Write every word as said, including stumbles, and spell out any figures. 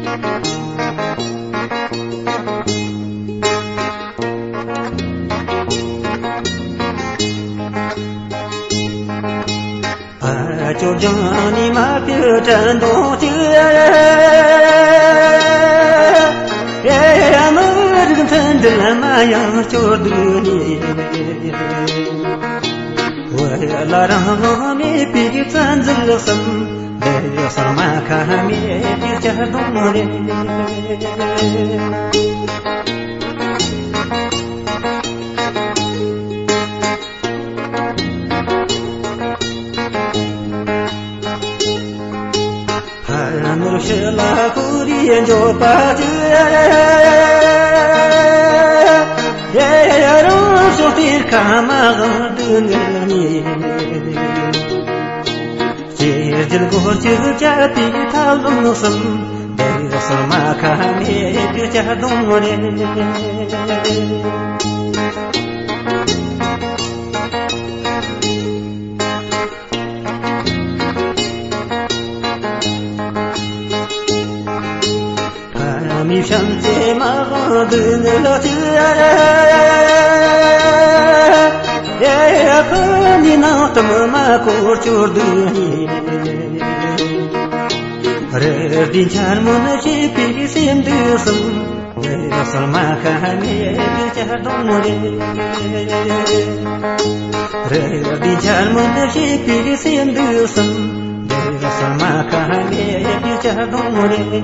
ཨ་ཅོ་ལྗང་ནི་མ་ཕི་དྲན་དོ་ཅི། ཨེ་མི་རིགས་མཐུན་སྒྲིལ་མ་ཡང་སྐྱོ་སྡུག་ནི། བོད་ལ་རང་དབང་མེད་པའི་བཙན་འཛུལ་གསུམ། འདི་ཡོད་སར་མ་ཁ་མེད་པའི་སྐྱ་སྡོང་རེད། ཕར་ནུབ་ཕྱི་ལ་ཁོ་རེ་འཇོག་པ་ཅི། ཡེ་རང་ཕྱོགས་གཏེར་ཁ་མ་དབང་སྡུག་བསྔལ་ཉིད། ཅེས་བརྒྱུད་སྒོ་གཅིག་བཅད་པའི་ཐབས་ལམ་གསུམ། འདི་སོར་མ་ཁ་མེད་པའི་སྐྱ་སྡོང་རེད། མི་བྱམས་བརྩེ་མ་དབང་སྡུག་བསྔལ་གྱི། ཡ་ཕུ་ནི་ནང་གཏམ་མ་གོར་ཅོར་སྡུག་ནི། རེ་འདི་འཆར་མོ་ནི་ཤེས་པའི་སེམས་འདུག་སམ། འདི་སོར་མ་ཁ་མེད་པའི་སྐྱ་སྡོང་རེད། རེ་འདི་འཆར་མོ་ནི་ཤེས་པའི་སེམས་འདུག་སམ། འདི་སོར་མ་ཁ་མེད་པའི་སྐྱ་སྡོང་རེད།